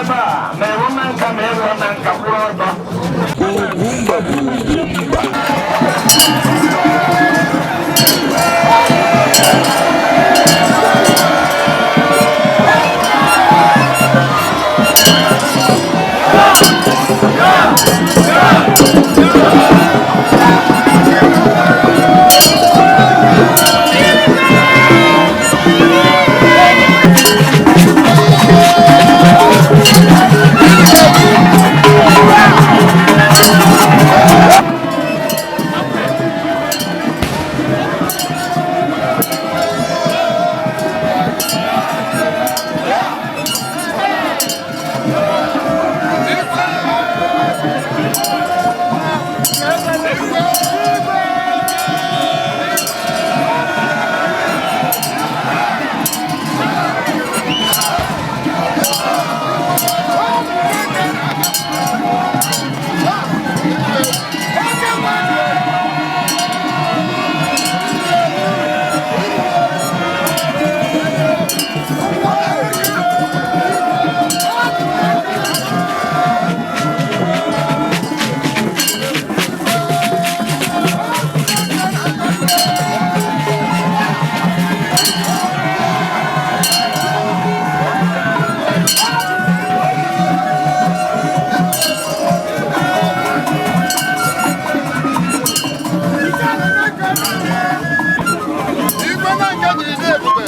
Ebe a ma ewu na nka ma ewu na nka kwụrụ ọtọ. Ugwumba bụ Ugwumba. Igwe na nke jiri dị ebube.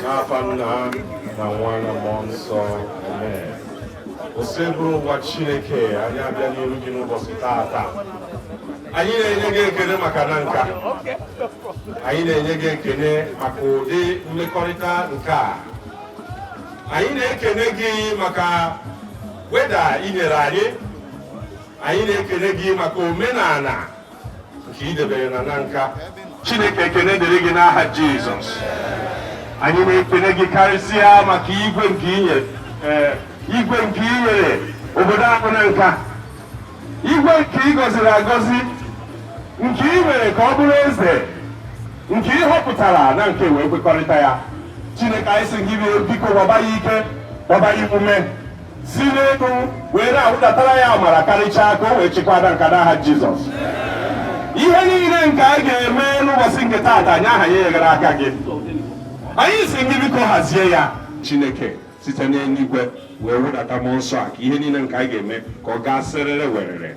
N'afa Nna na Nwa na Mmụọ Nsọ, amen. Osebụrụ ụwa Chineke, anyị abịa n'iru gị n'ụbọchị taata. Anyị na-enye gị ekele maka na nka. Anyị na-enye gị ekele maka ụdị mmekọrịta nke a. Anyị na-ekele gị maka weda ị nyere anyị. Anyị na-ekele gị maka omenala nke ị debere na na nka. Chineke, ekele dịrị gị n'aha Jizọs. Anyị na-ekele gị karịsịa maka igwe nke i nyere, igwe nke i nyere obodo ahụ na nka, igwe nke ị gọziri agọzi, nke ị mere ka ọ bụrụ eze, nke ị họpụtara na nke wee kwekọrịta ya. Chineke, anyị sị gị biko gbaba ya ike, gbaba ya ume, si n'elu wee na-awụdatara ya amara karịchaa, ka o wee chịkwada nka n'aha Jizọs. Ihe niile nke a ga-eme n'ụbọchị nke taata, anyị aha ya nyegara aka gị. Anyị si gị biko hazie ya, Chineke, site n'eluigwe wee wụdata mmụọ nsọ a, ka ihe niile nke anyị ga-eme ka ọ gaa sịrịrị werere.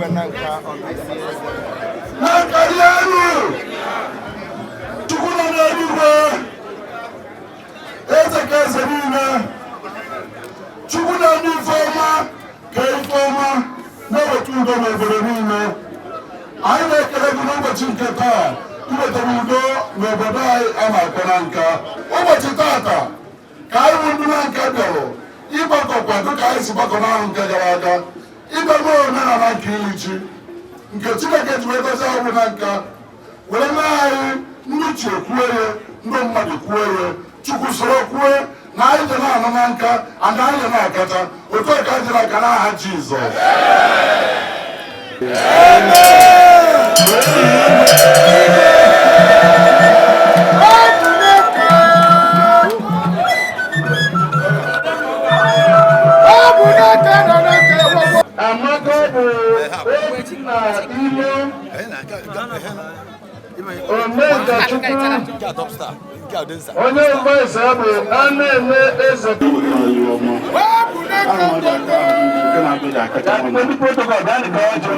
Igwe Nanka on this year's Nanka rienu! Chukwu nọ n'eluigwe! Eze ka eze niile! Chukwu na-enye ife ọma ka ife ọma na-eweta udo n'obodo niile. Anyị na-ekele gị n'ụbọchị nke taa iwetara udo n'obodo anyị a na-akpọ Nanka. Ụbọchị tata ka anyị bụ ndị Nanka bịarụ ịgbakọkwa dịka anyị si gbakọ n'ahụ nke gara aga ịbịa mee omenala nke iri ji nke Chineke ji wee gozie ọrụ Nanka were mee anyị ndị chi ekwue ya, ndị mmadụ kwuo ya, Chukwu soro kwue na anyị dị na-anọ na nka and anyị dị na-akata otu a ka anyị dị na-aka n'aha Jizọs. Amaka bụ otu na ime Omekachukwu, onye mgbasa bụ a na-eme eze. Ndị protocol gaa nke ọjọọ.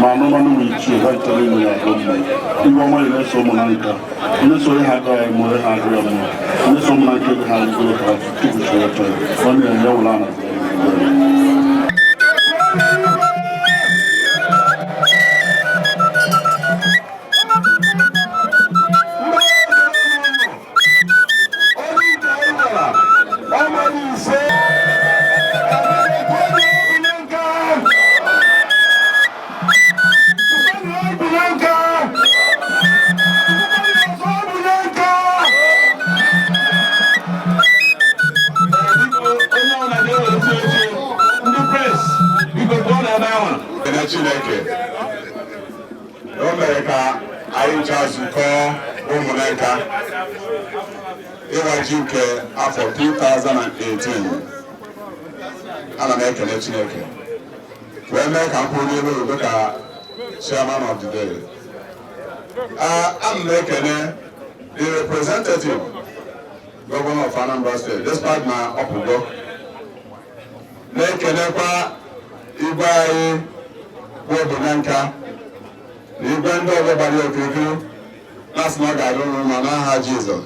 Ma anụmanụ ma ichie ha chọrọ ime ya agụ mma iwe ọma ya na-eso ụmụ Nanka na-eso ihe agụ ya mụrụ ha agụ ya mụrụ na-eso ụmụ Nanka ebe ha agụgoro ka tupu chọrọ chọrọ onye ya wụla na. Onye ike anyị gwara, ọnwa na ise. Onye ọbụla ga-ewere oche, ndị press, biko pụọ n'ebe ahụ. Ekele Chineke o mere ka anyị ncha zukọ ụmụ Nanka ịwa ji nke afọ 2018. Ana m ekele Chineke wee mee ka m kwụrụ n'elu obodo ka chairman of the day. Ana m ekele the representative governor of Anambra State, despite na ọpụgo, na-ekelekwa igwe anyị bụ Obu Nanka na igwe ndị ọzọ gbara ya okirikiri, na-asị na ọ ga-adị ụnụ mma n'aha Jizọs.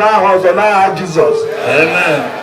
N'aha ọzọ n'aha Jizọs. Amen.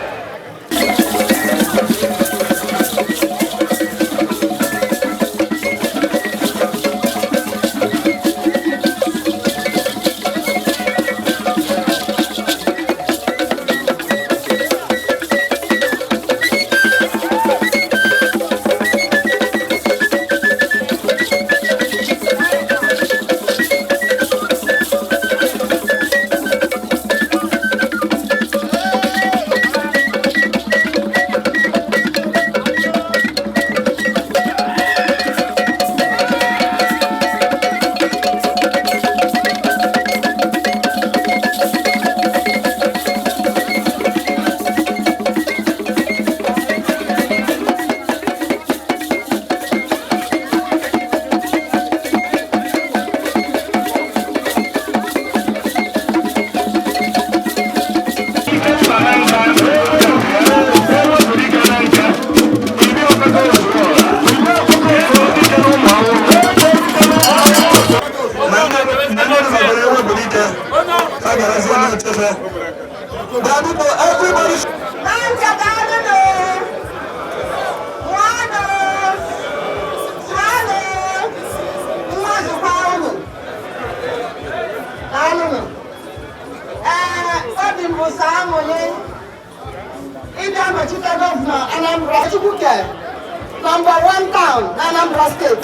Number 1 town, Anambra State.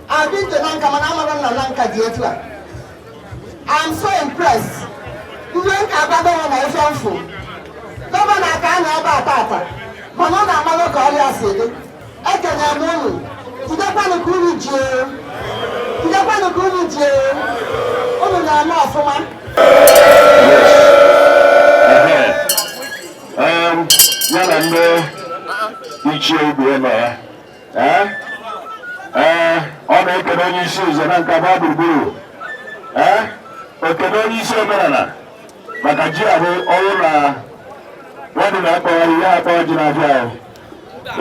I've been to Nanka, Nanka Dietua. I'm so impressed. Governor Tata, Manona Maloko said, Ekenamonu, Tudapanukuru, Tudapanukuru, Onuna. Ya na ndị ichie igwe nọ ya. Na-ekele onye isi nze na nka gbaa gburugburu. Ee, okele onye isi omenala maka ji ahụ ọrụ na nwadị na-akpọghara ihe akpọghara ji na-abịa ahụ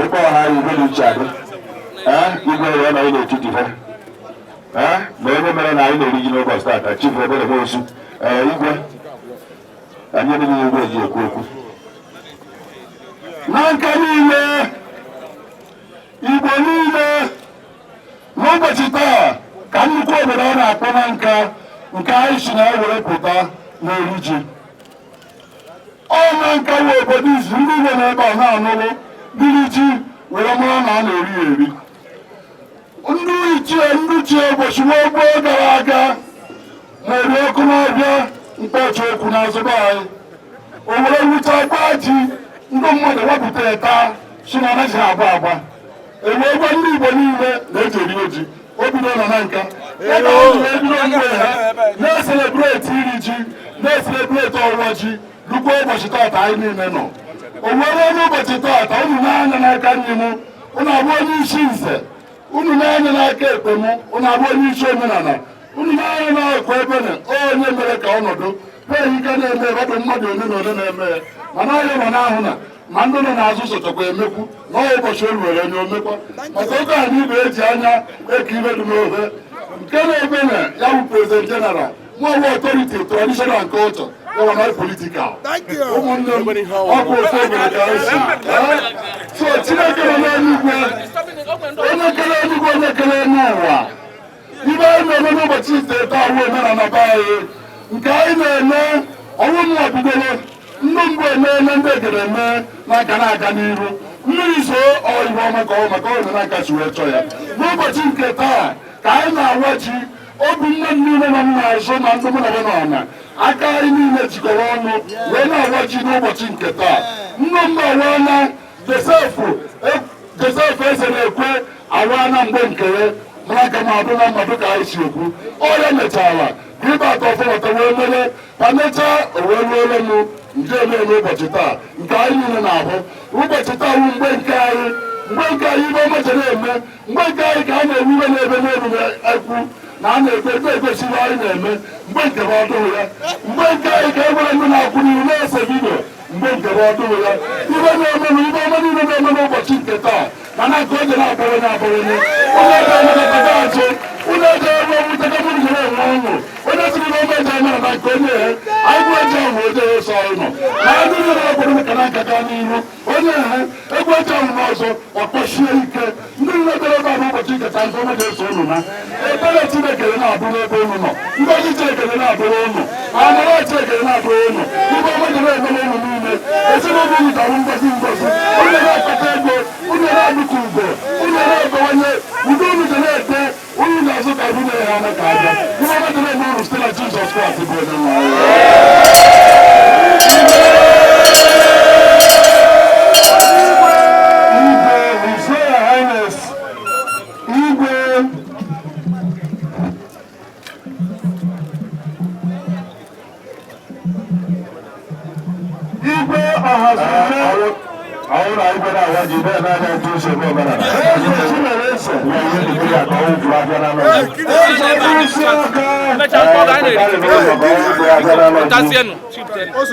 ịkpọghara igwe dị iche adị. Ee, igwe ya nọ n'etiti ha. Ee, ma onye mere na anyị na-eri ji n'ụbọchị taata, Chief Ebere Nwosu. Ee, igwe anyị enyeghị igwe ji ekwu okwu Na nka niile, Igbo niile, n'ụbọchị taa ka nnukwu obodo a na-akpọ na nka nke anyị si na ewere pụta na-eri ji. Ọ na nka wụ obodo izu ndị Igbo n'ebe a na-anụrụ biri ji were mara na a na-eri ya eri. Ndị ichie, ndị chie ụbọchị gboo gboo gara aga na-eri ọkụ n'ọbịa mkpọchi okwu n'azụ be anyị. O were wute gbaa ji, ndị mmadụ wepụta ya taa, si na anaghị agba agba. Ewee gwa ndị Igbo niile na-eji eri ji. O bido nọ na nka ebe ahụ wee bido mgbe ha na-e celebrate iri ji, na-e celebrate ọwa ji, rukwa ụbọchị taata anyị niile nọ. O were n'ụbọchị taata, unu na-anya n'aka nri m, unu abụ onye isi nze. Unu na-anya n'aka ekpe m, unu abụ onye isi omenala. Unu na-anya n'akụ ebene onye mere ka ọnọdụ kweghị ike na-eme ebe ọ bụ mmadụ ole na ole na-eme ya, mana onye nọ n'ahụ na ma ndị nọ n'azụ sochakwa emekwu na ọ ụbọchị o ruwere onye omekwa maka oge a niile eji anya eke ibe dị n'ofe nke na-eme na ya bụ president general nwa authority, traditional and culture ya wa not political. Ụmụnne m, ọ bụ ofe obodo ka anyị si. So Chineke nọ n'eluigwe, onye kere eluigwe, onye kere elu ụwa, ibe anyị na-eme n'ụbọchị ite taa awụ omenala be anyị nke anyị na-eme. Ọnwụ mma bidoro ndị mbụ emeela, ndị egere eme na-aga na-aga n'iru. Mmiri zoo ọihe ọma ka ọ maka ọ na aka si wee chọọ ya. N'ụbọchị nke taa ka anyị na-awa ji, obi nne m niile nọ m n'azụ ma ndị mụ na ha nọ na aka anyị niile jikọrọ ọnụ wee na-awa ji n'ụbọchị nke taa. Nne m awaala, Josef Josef eze na-ekwe awaana mgbe nke ya, mara aka m abụ na mmadụ ka anyị si ekwu. Ọ ya mechara ka ịba atọ ọfọlọta wee mere ka mechaa o wee ruole m nje eme n'ụbọchị taa nke anyị niile na-ahụ. Ụbọchị taa wụ mgbe nke anyị, mgbe nke anyị ibe ọma chere eme, mgbe nke anyị ka a na-ewu iwe na-ebe n'elu na-ekwu na a na-ekpe na-egosi ihe anyị na-eme. Mgbe nke bụ ọdụrụ ya, mgbe nke anyị ka e nwere ndị na-akwụ n'ihu na-ese video. Mgbe nke bụ ọdụrụ ya, ibe na-eme na ibe ọma niile na-eme n'ụbọchị nke taa na na nke oge na-abawanye abawanye. Ụlọ ebe emekọta azụ, ụlọ ebe ebe owutega mụrụ jere enwe ọṅụ. Onye siri na ome eji amara na nke onye ya anyị bụ eji ahụ oje ya eso anyị nọ na ndị niile na-akwado maka na nka gaa n'ihu. Onye ha egwu eji ahụ n'ọzọ ọkpọchie ike. Ndị niile bịara ebe a n'ụbọchị nke taa, nke ọma ga-eso unu na ebere Chineke na-abụ n'ebe unu nọ, ngọzi Chineke na-abụrụ unu, amara Chineke na-abụrụ unu, ibe ọma ga na-emere unu niile. Ezinụlọ unu ga-abụ ngozi ngozi. Unu na-akpata ego, unu na-adụka ugo, unu na-ebawanye udo, unu ga na-ete, unu ga-azụ ka ibu na-ehe anya ka aja. Ibe ọma ga na-eme unu site na Jizọs Kraịst bụ onye nwe anyị. Igwe, His Royal Highness Igwe Igwe Ọhazumike. Àwọn na igwe na-awa ji bẹ́ẹ̀ n'anya otu esi eme omenala. Eze Chimereze. Ihe ihe dị ya ka ọ wụfuru afịa n'anọ ji. Eze Isi Ọka. Ee, pụtarị n'ụzọ ka ọ wụfuru afịa n'anọ ji.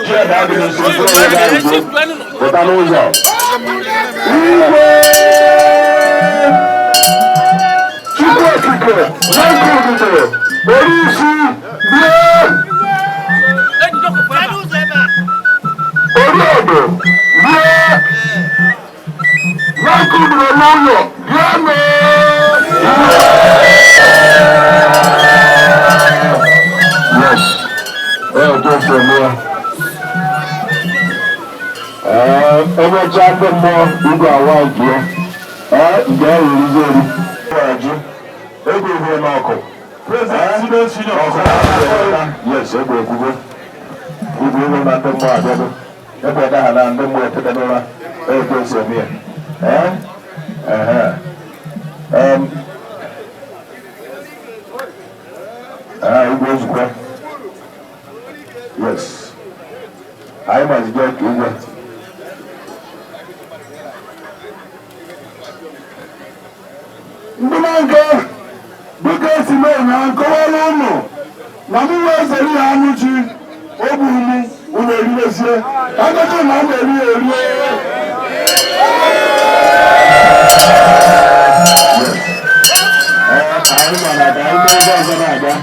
Chieda adịghị nso, nso onye ga-azụ. Pụta n'ụzọ. Igwe Chukwu Okike na nke Ogige Orisi bie Oriọdụ bie na nke Ogige n'ụlọ bịa nụ. Yes. Ee, otu esi eme ya. Ee, emechaa ndị mmụọ igwe awa nke ya. Ee, nke ahụ erizi eri. Ji egwu egwu n'ọkụ. Ọkụ. Yes, egwu ekwugo. Igwe egwu na ndị mmụọ abịago. Ebe ọ daha na ndị mmụọ eteta n'ụra. Ee, otu esi eme ya. Ee, ehe. Igwe ozugbo. Yes. Anyị mazige ka igwe. Ndị na-nke na nkọwara ụnụ na m wee zere ya anụ ji o gburu m ụnụ eriwezie agọzi na m eri erie. Anyị ma na ka anyị mee ebe ọzọ na-aga.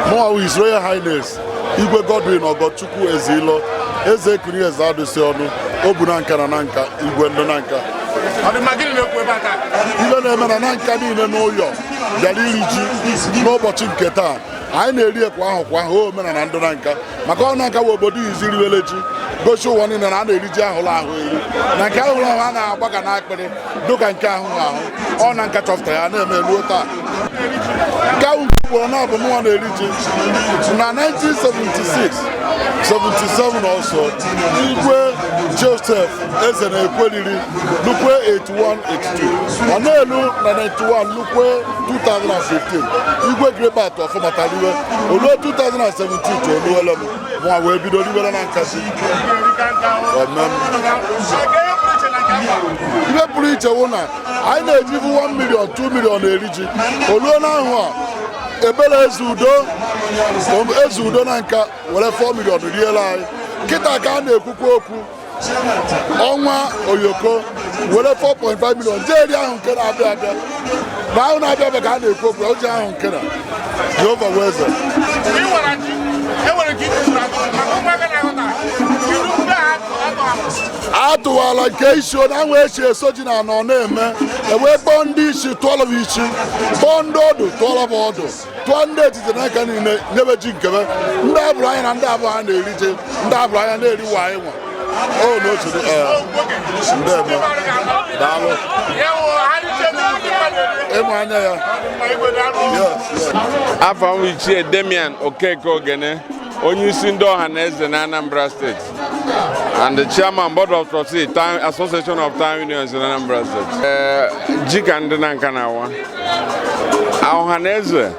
Mụnwa His Royal Highness Igwe Godwin Ogochukwu Ezeilo, Eze Ekiri Eze Adụsị Ọnụ, Obu na Nka na Nanka, Igwe ndị Nanka. Ibe na-eme na Nanka niile n'ụyọ bịara iri ji n'ụbọchị nke taa. Anyị na-eri ekwe ahụ kwa ahụ omenala ndị Nanka, maka ọ Nanka bụ obodo izi riwele ji gosi ụwa niile na a na-eri ji ahụrụ ahụ eri, na nke ahụrụ ahụ a na-agba ka n'akpịrị dụka nke ahụ ahụ ọ Nanka chọpụtara ya na-eme ruo taa. Nke ahụ nke ugboro na abụ mụnwa na-eri ji na 1976 77 ọsọ Igwe Joseph Eze na-ekweriri lukwe 81 82 ọ na-elu na 91 lukwe 2015 Igwe Gilbert Ọfọmataliwe oluo 2017 to oluwele m mụnwa wee bido riwere na nkazi. Ibe pụrụ iche wụ na anyị na-ejibu 1 million 2 million eri ji oluo n'ahụ a ebere eze udo na nka were 4 million riela anyị. Kịta ka a na-ekwukwa okwu ọnwa oyoko were 4.5 million jee eri ahụ nke na-abịa abịa na ahụ na-abịa abịa ka a na-ekwu okwu oji ahụ nke na Jehova wee eze. Atụwala nke isi na anwụ echi eso ji na anọ na-eme ewee kpọọ ndị isi tụọrọ m isi, kpọọ ndị ọdụ tụọrọ m ọdụ, tụọ ndị etiti n'aka niile nyebe ji nkebe. Ndị abụrụ anya na ndị abụọ ha na-eri ji, ndị abụrụ anya na-eri wa anyị nwa. O na otu ndeme daalụ ịmụ anya ya. Afọ m Ichie Damian Okeke Ogene, onye isi ndị ọha na eze na Anambra State and the chairman board of trustees Association of Town Unions in Anambra State. Ji ka ndị Nanka na-awa ọha na eze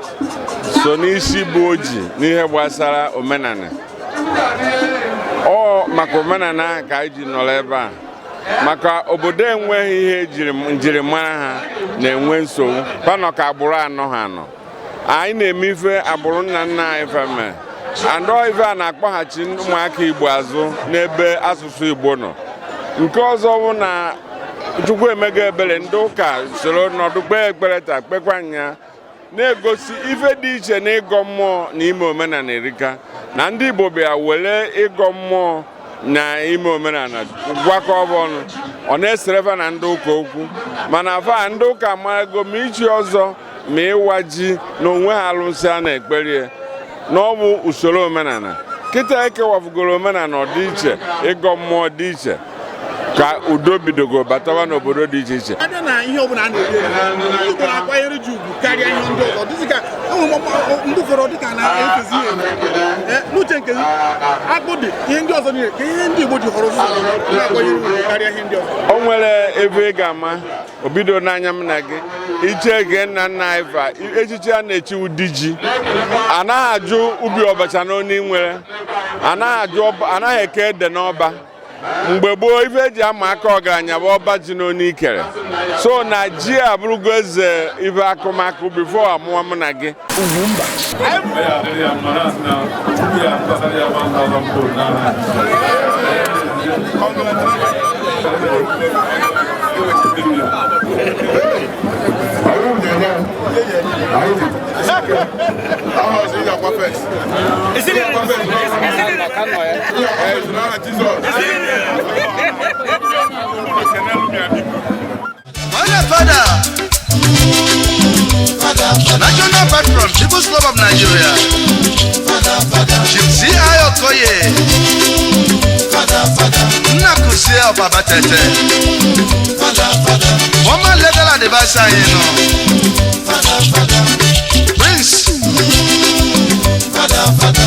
so n'isi bụ oji n'ihe gbasara omenala. Ọ maka omenala ka anyị ji nọrọ ebe a, maka obodo enweghị ihe njirimara ha na-enwe nsogbu panọ ka agbụrụ anọ ha nọ. Anyị na-eme ife agbụrụ nna nna anyị feme andọ ife a na-akpọghachi ụmụaka Igbo azụ n'ebe asụsụ Igbo nọ. Nke ọzọ bụ na Chukwu emego ebere ndị ụka soro nọdụ kpee ekpere taa kpekwa nya na-egosi ife dị iche na ịgọ mmụọ na ime omenala erika, na ndị Igbo bịa were ịgọ mmụọ na ime omenala gwakọ ọnụ, ọ na-eserefa na ndị ụka okwu, mana fa ndị ụka marago ma ichi ọzọ ma ịwa ji na onwe ha alụsị a na-ekperie na ọ bụ usoro omenala. Kịta ekewafugoro omenala ọ dị iche, ịgọ mmụọ dị iche, ka udo bidogo batawa n'obodo dị iche iche. Abịa na ihe ọbụla a na-eri eri, ndị Igbo na-akwanyere ji ugwu karịa ihe ndị ọzọ. Dịzị ka ndị ụfọdụ dịka na-efezi ihe n'uche nke akpụ dị ihe ndị ọzọ niile, ka ihe ndị Igbo ji họrọ ụzọ na-akwanyere ugwu karịa ihe ndị ọzọ. O nwere ebe ị ga-ama obido n'anya m na gị iche gee nna nna anyị fa echichi a na-echi ụdị ji anaghị ajụ ubi ọbacha n'onye nwere, anaghị eke ede n'ọba. Mgbe gboo ife eji ama aka ọgaranya bụ ọba ji n'onye ikere, so na ji abụrụgo eze ife akụmakụ bifo amụọ mụ na gị. Father, National Patron, People's Club of Nigeria, Chief C.I. Okoye, Nnakusie of Abatete, former legal advisor, you know, Prince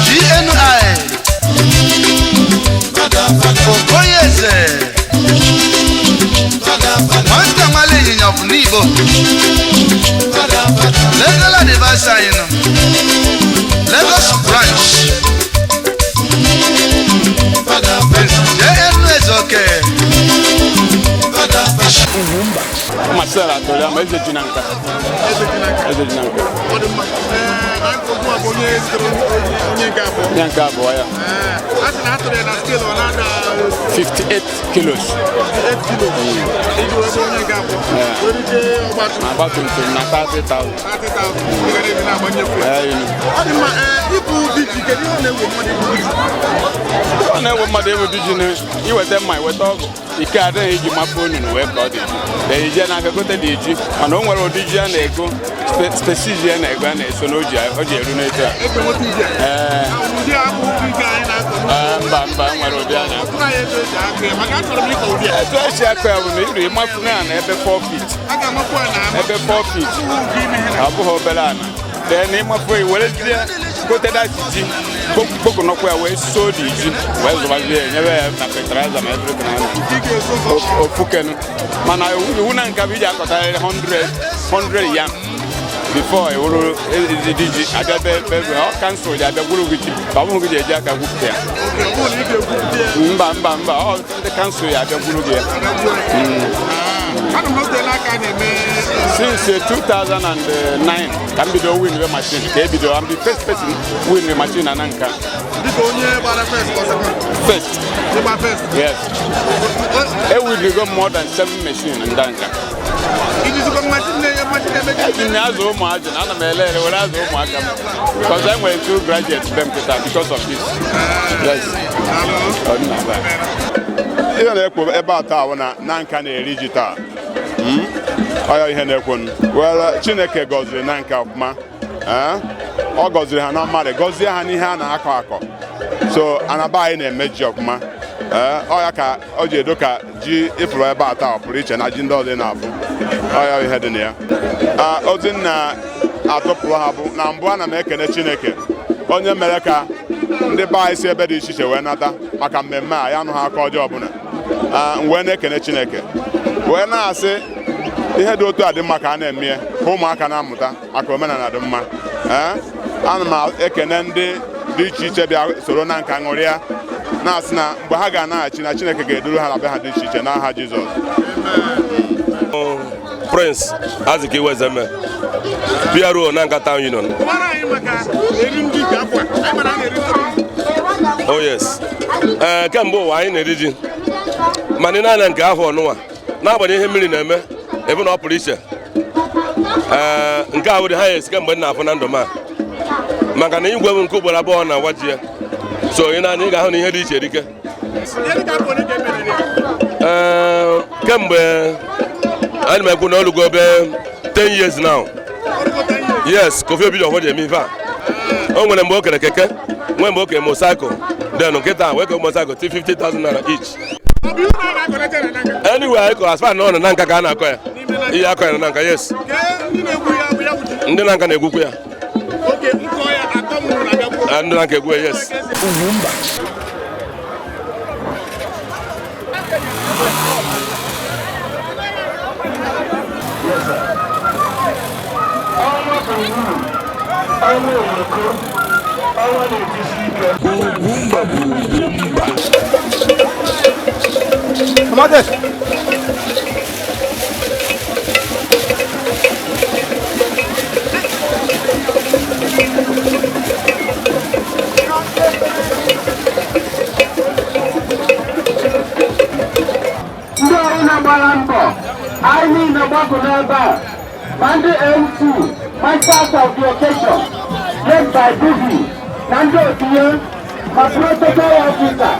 GNI Okoyeze, Nwata nwale ịnyịnya of Nibo, legal advisor, you know, Lagos branch, Prince J.N. Ezoke. Marcel Atoliama, eze ji na nka. Eze ji na nka. Ọ dị mma. Ee, anyị okwu a bụ onye zitere onye nke abụọ. Onye nke abụọ ya. Ee, a sị na a tụrụ ya na scale ọ na-ada 58 kilos. 8 kilos. Iji wee bụrụ onye nke abụọ. Yeah. Wee rite ọgbatumtum. Ọgbatumtum na 30,000. 30,000. Ị ga na-eji na-agbanye fuel. Ee, you know. Ọ dị mma. Ee, ịbụ diji, kedu ihe ọ na-ewe mmadụ ịbụ diji? Ọ na-ewe mmadụ ịbụ diji na iweta mma, iweta ọgụ, ike adịghị iji mapụ onunu wee kọọ dị ji. Ejije n'aka gote dị ji, mana o nwere ụdị ji a na-ego, spesi ji a na-ego a na-eso na o ji eru n'etu a. Eji enweta ụdị a? Ee. Ụdị a bụ ụdị nke anyị na-akọ n'ugbo. Ee, mba mba, nwere ụdị a na-akọ. Ọtụrụ anyị etu esi akụ ya, maka achọrọ m ịkọ ụdị a. Etu esi akọ ya bụ na iri ịmapụ na ana ebe 4 feet. A ga-amapụ ya na Ebe 4 feet. Ọ bụghị obere ana. Dee na ịmapụ ya, werezie gote dati ji, kpokọnọkwa ya wee soo dị ji, wee zụbazie ya, nyebe ya na fertilizer ma everything a na. Ofukenu. Mana iwu na nka bụ iji akọtarịrị 100 yam before ewuru dị ji abịa be be be ọ kansụl ji abịa gwuru gị ji, ọ bụghị gị ji eji aka gwupụta ya. Mba mba mba, ọ ndị kansụl ya abịa gwuru gị ya. Anụ m n'oteela aka na-eme. Since 2009 ka m bido win the machine, ka ebido, I'm the first person win the machine na nka. Dịka onye gbara first or second? First. Ịgba first? Yes. E win go more than 7 machine nda nka. Ijizikwa machine na-enye machine eme Eji m ya azụ ụmụazị na ana m ele ele were azụ ụmụaka m. Because e nwere 2 graduates be m kịta because of this. Yes. Ọ dị na be. Ihe na-ekwo ebe a taa bụ na Nanka na-eri ji taa. Ọ ya ihe na-ekwo were Chineke gọziri Nanka ọfụma. Ọ gọziri ha na mmadụ, gọzie ha n'ihe a na-akọ akọ. So anaba anyị na-eme ji ọfụma. Ọ ya ka ọ ji edo ka ji ịfụrụ ebe a taa ọ pụrụ iche na ji ndị ọzọ ị na-afụ. Ọ ya ihe dị na ya. Ozi m na-atụpụrụ ha bụ na mbụ ana m ekene Chineke onye mere ka ndị be anyị si ebe dị iche iche wee nata maka mmemme a, ya anụ ha aka ọjọọ ọbụla. Wee na-ekene Chineke wee na-asị ihe dị otu a dị mma ka a na-eme ya, ka ụmụaka na-amụta maka omenala dị mma. Ana m ekene ndị dị iche iche bịa soro na nka ṅụrịa, na-asị na mgbe ha ga-anaghachi na Chineke ga-eduru ha na be ha dị iche iche n'aha Jizọs. Prince Azikiwe Ezeme, PRO Nanka Town Union. Oh yes. Kemgbe ụwa anyị na-eri ji, mana ị na-anya nke afọ ọnụnwa n'agbanyeghị ihe mmiri na-eme ebe na ọ pụrụ iche. Nke a wụrụ ha esi kemgbe m na-afụ na ndụ m a, maka na igwe m nke ugboro abụọ na-awa ji ya, so ị na-anya ị ga-ahụ na ihe dị iche erike. Kemgbe anyị na-ekwu na olugo ebe 10 years now. Yes, Kofi Obi ji eme ife a. O nwere mgbe o kere keke, nwee mgbe o kere mosaịkụl, then nkịta wee kere mosaịkụl 50,000 naira each. Anyway, anyị kọrọ as far na ọ nọ na nka ka a na-akọ ya. Ihe akọ ya na nka, yes. Ndị na nka na-egwukwu ya. Ndị na nka egwu ya, yes. Ndị ọrụ na-agbara mbọ anyị niile gbakọ n'ebe a, ma ndị MC, masters of the occasion led by Buvi na ndị otu ya, ma protocol officer.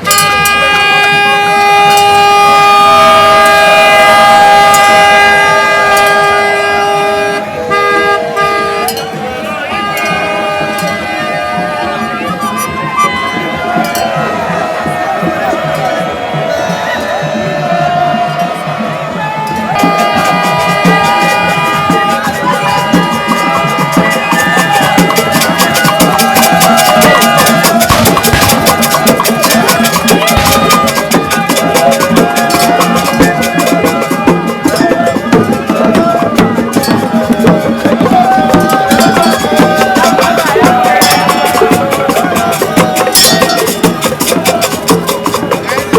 Hey!